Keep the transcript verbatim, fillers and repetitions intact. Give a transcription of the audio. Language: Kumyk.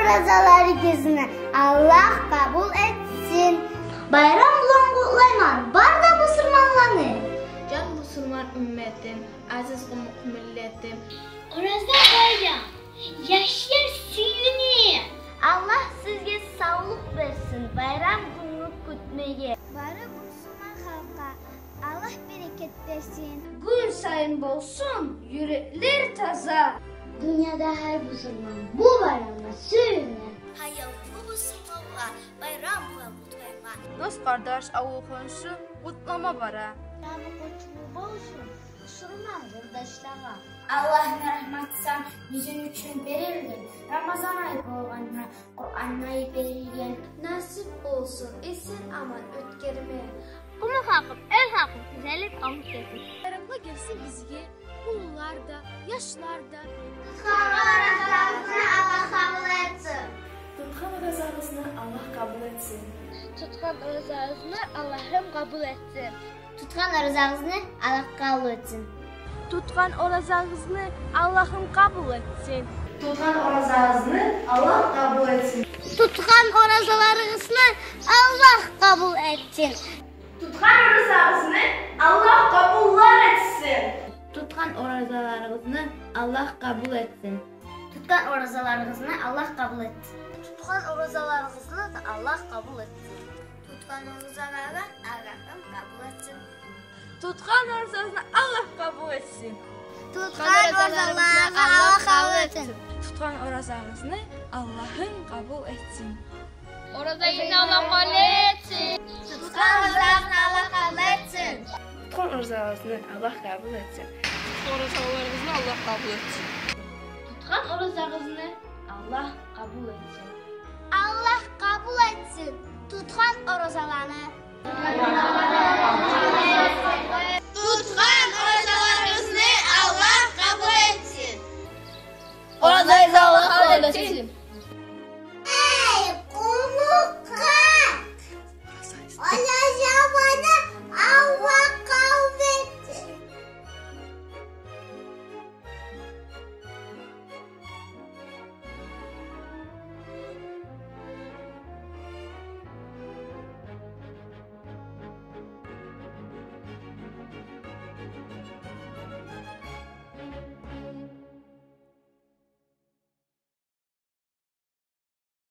Оразаларыгъызны Аллагь къабул этсин. Байрам булан къутлайман бары да бусурманланы. Жан бусурман умметим, азиз къумукъ миллетим. Ораза байрам, яшлар сююнюп. Аллагь сизге савлукъ берсин байрам гюнню кютмеге. Бары бусурман халкъгъа Аллагь берекет берсин. Гюн сайын болсун юреклер таза. Дюньяда гьар бусурман бу байрамгъа сююне. Гьаявлу бусурманлар байрам булан къутлайман. Дос-къардаш, авул-хоншу къутлама бара. Байрам къутлу болсун бусурман къурдашлагъа. Аллагьны рагьматы сан бизин учун берилген, Рамазан ай болгъанда Къуран ай берилген. Насип болсун эсен-аман оьтгерме. Къумукъ халкъым, эл халкъым, тюзелип, авлукъ этип. Байрамгъа гелсин бизге уллулар да, яшлар да. Тутгъан оразагъызны Аллагь къабул этсин. Тутгъан оразагъызны Аллагь къабул этсин. Тутгъан оразагъызны Аллагьым къабул этсин. Тутгъан оразагъызны Аллагь къабул этсин. Тутгъан оразагъызны Аллагьым къабул этсин. Тутгъан оразагъызны Аллагь къабул этсин. Тутгъан оразаларыгъызны Аллагь къабул этсин. Тутгъан оразагъызны Аллагь къабуллар этсин. Тутгъан оразаларыгъызны Аллагь къабул этсин. Тутгъан оразаларыгъызны Аллагь къабул этсин. Тутгъан оразаларыгъызны Аллагь къабул этсин. Тутгъан оразаланы Аллагьым къабул этсин. Тутгъан оразагъызны Аллагь къабул этсин. Тутгъан оразаларыгъызны Аллагь къабул этсин. Тутгъан оразагъызны Аллагьым къабул этсин. Оразагъызны Аллагь къабул этсин. Тутгъан оразагъызны Аллагь къабул этсин. Тутгъан оразагъызны Аллагь къабул этсин. Тутгъан оразаларыгъызны Аллагь къабул этсин. Тутгъан оразагъызны Аллагь къабул этсин. Аллагь къабул этсин тутгъан оразаланы. Тутгъан оразаларыгъызны Аллагь къабул этсин. Оразагъызны Аллагь къабул этсин.